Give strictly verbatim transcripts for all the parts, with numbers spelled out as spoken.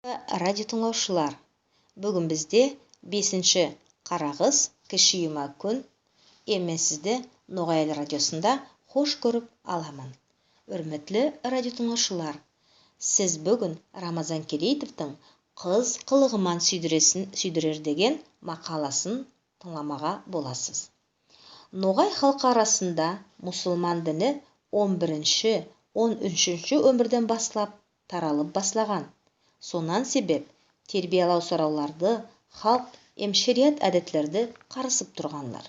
Радио тынълавшылар, буьгуьн бизде бесинши карагыс, киши юма куьн. Эм мен сизди «Ногай Эл» радиосында хош коьрип аламан. Сыйлы радио тынълавшылар, сиз буьгуьн Рамазан Керейтовтынъ «Кыз кылыгы ман суьйдиресин, суьйдирер» деген макаласын тынъламага боласыз. Ногай халкы арасында мусылман дини он биринши, он уьшинши оьмирден баслап таралып баслаган. Соннан себеп, тербиялав соравларды, халк эм шериат аьдетлерди карысып турганлар.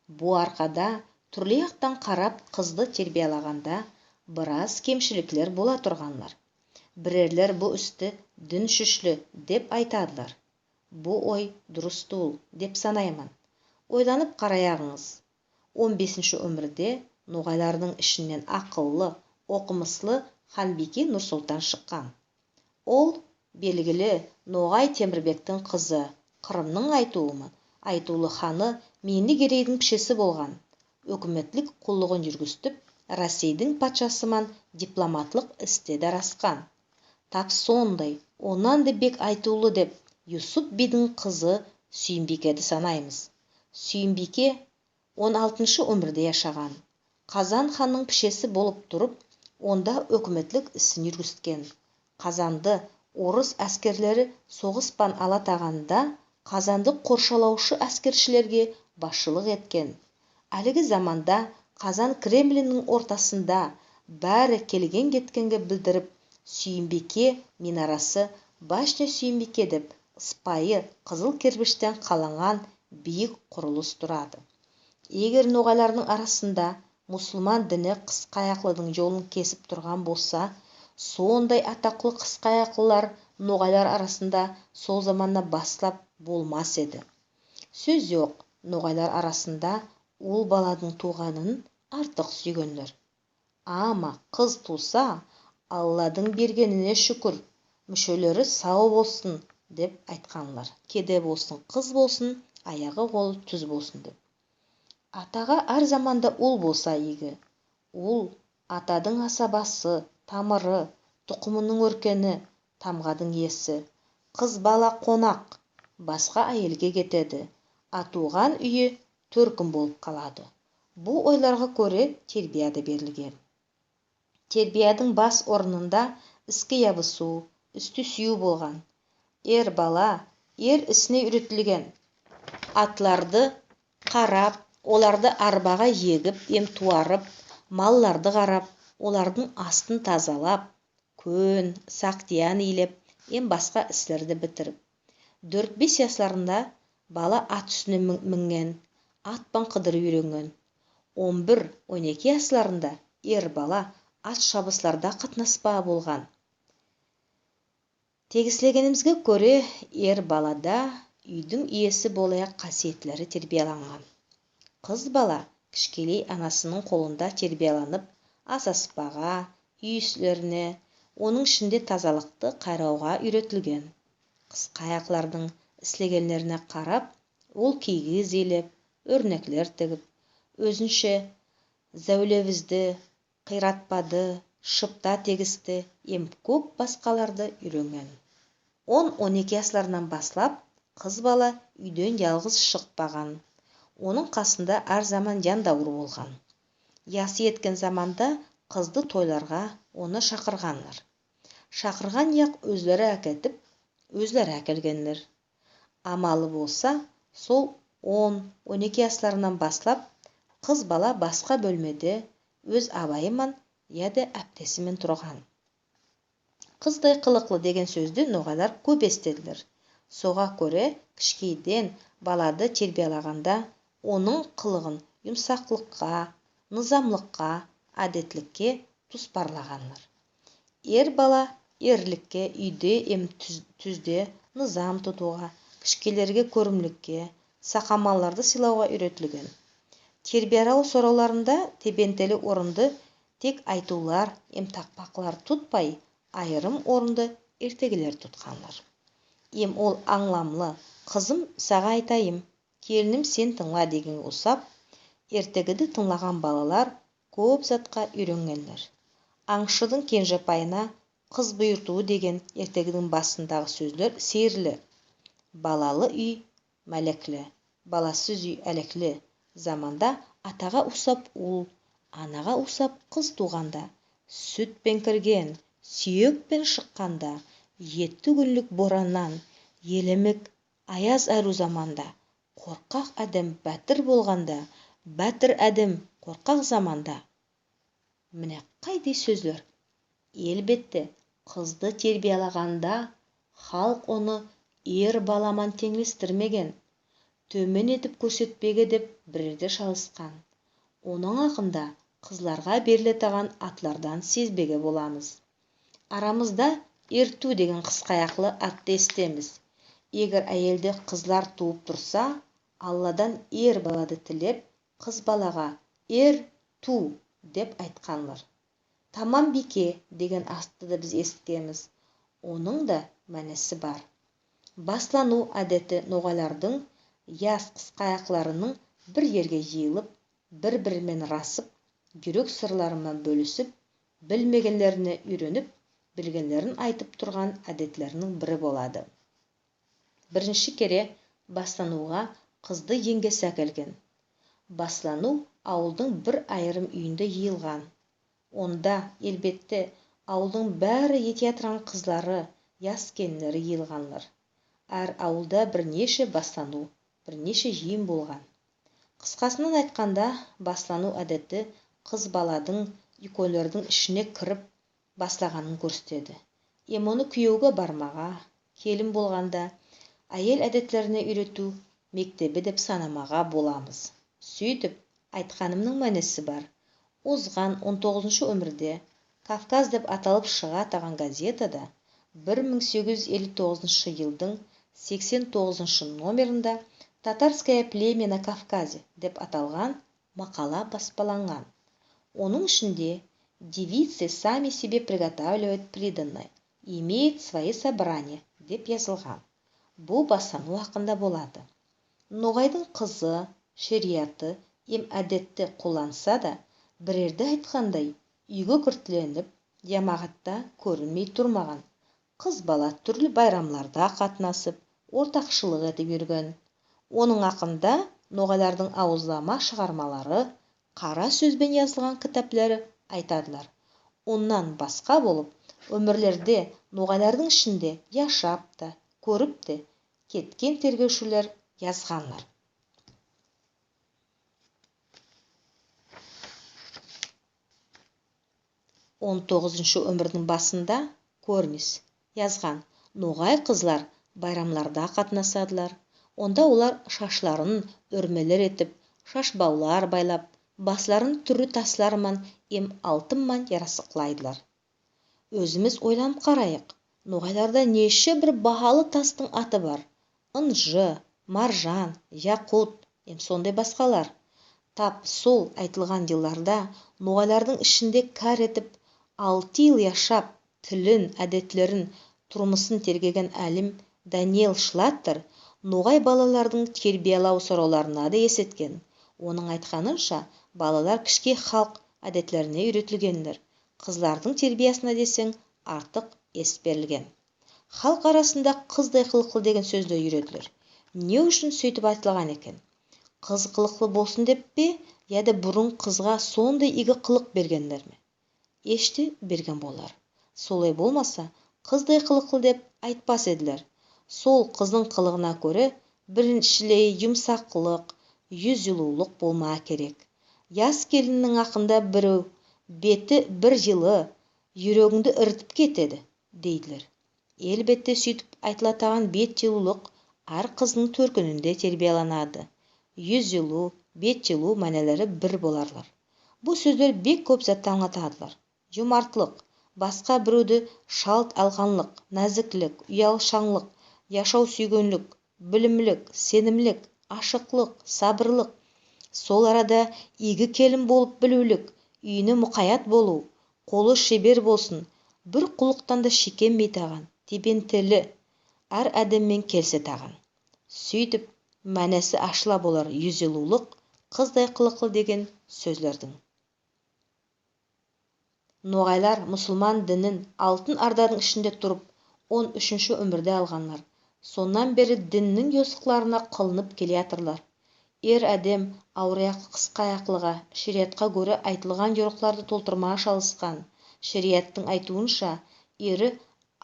Бу аркада туьрли яктан карап кызды тербиялаганда бираз кемшиликлер бола турганлар. Бирерлер бу исти дин шишли деп айтадылар. Бу ой дурыс тувыл деп санайман. Ойланып караягынъыз. Он бесинши оьмирде ногайлардынъ ишиннен акыллы, окымыслы ханбийке Нурсолтан шыккан. Ол, белгили ногай Темирбектинъ кызы, Кырымнынъ айтувы ман, айтувлы ханы Мендигерейдинъ пишеси болган. Оькиметлик куллыгын юргистип, Россейдинъ патшасы ман дипломатлык исте де араскан. Тап сондай, оннан да бек айтувлы деп Юсуп бийдинъ кызы Суьйинбикеди санаймыз. Суьйинбике он алтыншы оьмирде яшаган. Казан ханнынъ пишеси болып турып, онда оькиметлик исин юргисткен. Казанды орыс аьскерлери согыс пан алатаганында Казанды коршалавшы аьскершилерге басшылык эткен. Аьлиги заманда Казан Кремлининъ ортасында баьри келген-кеткенге билдирип, Суьйинбике минарасы, башня Суьйинбике деп, ыспайы кызыл кирпиштен каланган бийик курылыс турады. Эгер ногайлардынъ арасында мусылман дини кыскаяклыдынъ йолын кесип турган болса, сондай атаклы кыскаяклылар ногайлар арасында сол заманнан баслап болмас эди. Соьз йок, ногайлар арасында ул баладынъ тувганын артык суьйгенлер. Ама кыз тувса, Алладынъ бергенине шуькир, муьшелери сав болсын деп айтканлар. Кеде болсын, кыз болсын, аягы-колы туьз болсын деп. Атага аьр заманда ул болса ийги. Ул атадынъ асабасы, тамыры, тукымынынъ оьркени, тамгадынъ иеси. Кыз бала конак, баска аьелге кетеди. А тувган уьйи тоьркин болып калады. Бу ойларга коьре тербия да берилген. Тербиядынъ бас орнында иске ябысув, исти суьюв болган. Эр бала эр исине уьйретилген. Атларды карап, оларды арбага егип эм туарып, малларды карап, олардынъ астын тазалап, коьн, сактиян ийлеп эм баска ислерди битирип. Доьрт-бес ясларында бала ат уьстине мин-, минген, ат пан кыдырып уьйренген. Он бир-он эки ясларында эр бала ат шабысларда катнаспага болган. Тегислегенимизге коьре, эр балада уьйдинъ иеси болаяк касиетлери тербияланган. Кыз бала кишкейлей анасынынъ колында тербияланып, ас аспага, уьй ислерине, онынъ ишинде тазалыкты каравга уьйретилген. Кыскаяклылардынъ ислегенлерине карап, ол кийиз ийлеп, оьрнеклер тигип, оьзинше заьвлевизди, кыйратпады, шыпта тегисти эм коьп баскаларды уьйренген. Он-он эки ясларыннан баслап кыз бала уьйден ялгыз шыкпаган. Онынъ касында аьр заман яндавыр болган. Ясы еткен заманда кызды тойларга оны шакырганлар. Шакырган як оьзлери аькетип, оьзлери аькелгенлер. Амалы болса, сол он-он эки ясларыннан баслап кыз бала баска боьлмеде оьз абайы ман яде аптеси мен турган. Кыздай кылыклы деген соьзди ногайлар коьп эситедилер. Сога коьре, кишкейден балады тербиялаганда онынъ кылыгын юмсаклыкка, низамлыкка, аьдетликке тоспарлаганлар. Эр бала эрликке, уьйде эм туьз-, туьзде низам тутувга, кишкейлерге коьримликке, сакаманларды сыйлавга уьйретилген. Тербиялав соравларында тебентели орынды тек айтувлар эм такпаклар тутпай, айырым орынды эртегилер тутканлар. Эм ол анъламлы: «Кызым, сага айтайым, келиним, сен тынъла» дегенге усап, эртегиди тынълаган балалар коьп затка уьйренгенлер. Анъшыдынъ кенжепайына кыз буйыртувы деген эртегидинъ басындагы соьзлер сейирли. Балалы уьй маьлекли, баласыз уьй аьлекли. Заманда атага усап ул, анага усап кыз тувганда, суьт пен кирген, суьек пен шыкканда, ети куьнлик бораннан, елимик аяз ару заманда, коркак аьдем баьтир болганда, баьтир аьдем коркак заманда. Мине кайдай соьзлер. Аьлбетте, кызды тербиялаганда халк оны эр бала ман тенълестирмеген, тоьмен этип коьрсетпеге деп бирер де шалыскан. Онынъ акында кызларга берилетаган атлардан сезбеге боламыз. Арамызда эртув деген кыскаяклы атты эситемиз. Эгер аьелде кызлар тувып турса, Алладан эр балады тилеп, кыз балага эр ту деп айтканлар. Тамам бийке деген атты да биз эситкенмиз. Онынъ да маьнеси бар. Басланув аьдети ногайлардынъ яс кыскаякларынынъ бир ерге йыйылып, бир-бири мен расып, юрек сырлары ман боьлисип, билмегенлерине уьйренип, билгенлерин айтып турган аьдетлерининъ бири болады. Биринши кере басланувга кызды енъеси аькелген. Басланув авылдынъ бир айырым уьйинде йыйылган. Онда, аьлбетте, авылдынъ баьри етиятырган кызлары, яс келинлери йыйылганлар. Аьр авылда бир неше басланув, бир неше йыйын болган. Кыскасыннан айтканда, басланув аьдети кыз баладынъ уьйкенлердинъ ишине кирип баслаганын коьрсетеди. Эм оны куьевге бармага, келин болганда, аьел аьдетлерине уьйретуьв мектеби деп санамага боламыз. Суьйтип, айтканымнынъ маьнеси бар. Озган он тогызыншы оьмирде «Кавказ» деп аталып шыгатаган газетада бир мынъ сегиз юз элли тогызыншы йылдынъ сексен тогызыншы номеринде «Татарское племя на Кавказе» деп аталган макала баспаланган. Онынъ ишинде «Девицы сами себе приготавливают приданое, имеют свои собрания» деп язылган. Бу басланув акында болады. Ногайдынъ кызы шерияты эм аьдетти кулланса да, бирерде айткандай, уьйге киртленип, ямагатта коьринмей турмаган. Кыз бала туьрли байрамларда катнасып, ортакшылык этип юрген. Онынъ акында ногайлардынъ авызлама шыгармалары, кара соьз бен язылган китаплери айтадылар. Оннан баска болып, оьмирлерде ногайлардынъ ишинде яшап та, коьрип те кеткен тергевшилер язганлар. Он тогызыншы оьмирдинъ басында Корнис язган: ногай кызлар байрамларда катнасадылар. Онда олар шашларын оьрмелер этип, шашбавлар байлап, басларын туьрли таслар ман эм алтын ман ярасыклайдылар. Оьзимиз ойланып карайык, ногайларда неше бир баалы тастынъ аты бар: ынжы, маржан, якут эм сондай баскалар. Тап сол айтылган йылларда ногайлардынъ ишинде каьр этип, алты йыл яшап, тилин, аьдетлерин, турмысын тергеген алим Даниэль Шлаттер ногай балалардынъ тербиялав соравларына да эс эткен. Онынъ айтканынша, балалар кишкей халк аьдетлерине уьйретилгенлер. Кызлардынъ тербиясына десенъ артык эс берилген. Халк арасында кыздай кылыклы деген соьзлер юретилир. Не уьшин суьйтип айтылган экен? Кыз кылыклы болсын деп пе, яде бурын кызга сондай ийги кылык бергенлер ме? Эште берген болар. Солай болмаса, кыздай кылыклы деп айтпас эдилер. Сол кыздынъ кылыгына коьре бириншилей юмсаклык, юз йылувлык болмага керек. Яс келиннинъ акында бирев: «Бети бир йылы, юрегинъди иритип кетеди», — дейдилер. Аьлбетте, суьйтип айтылатаган бет йылувлык аьр кыздынъ тоьркининде тербияланады. Юз йылув, бет йылув маьнелери бир боларлар. Бу соьзлер бек коьп затты анълатадылар. Юмартлык, баска биревди шалт алганлык, наьзиклик, уялшанлык, яшав суьйгенлик, билимлик, сенимлик, ашыклык, сабырлык. Сол арада ийги келин болып билуьвлик, уьйине мукаят болув, колы шебер болсын, бир куллыктан да шекинмейтаган, тебентели, аьр аьдем мен келисетаган. Суьйтип, маьнеси ашыла болар юз йылувлык, кыздай кылыклы деген соьзлердинъ. Ногайлар мусылман динин Алтын Ордадынъ ишинде турып, он уьшинши оьмирде алганлар. Соннан бери диннинъ йосыкларына кылынып келеятырлар. Эр аьдем авыраяклы-кыскаяклыга шериатка коьре айтылган йорыкларды толтырмага шалыскан. Шериаттынъ айтувынша, эри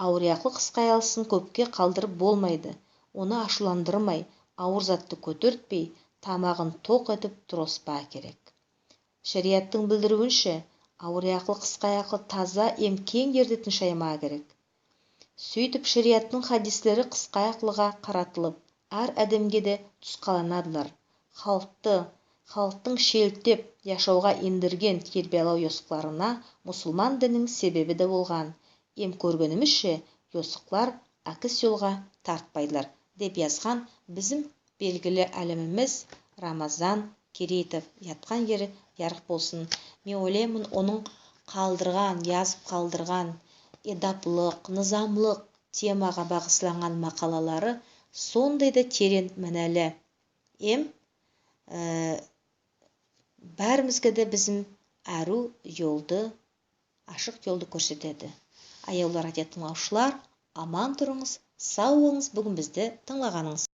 авыраяклы-кыскаялысын коьпке калдырып болмайды. Оны ашувландырмай, авыр затты коьтертпей, тамагын ток этип тургызбага керек. Шериаттынъ билдируьвинше, авыраяклы-кыскаяклы таза эм кенъ ерде тыншаймага керек. Суьйтип шериаттынъ хадислери кыскаяклыга каратылып, аьр аьдемге де тускаланадылар. Халкты, халктынъ шелтеп яшавга эндирген тербиялав йосыкларына мусылман динининъ себеби де болган. Эм коьргенимизше, йосыклар аькис йолга тартпайдылар, деп язган бизим белгили алимимиз Рамазан Керейтов. Яткан ери ярык болсын. Мен ойлайман, онынъ калдырган, язып калдырган эдаплык, низамлык темага багысланган макалалары сондай да теренъ маьнели. Эм, аь, баьримизге де бизим аьруьв йолды, ашык йолды коьрсетеди. Аявлы радио тынълавшылар, аман турынъыз, сав болынъыз буьгуьн бизди тынълаганынъыз.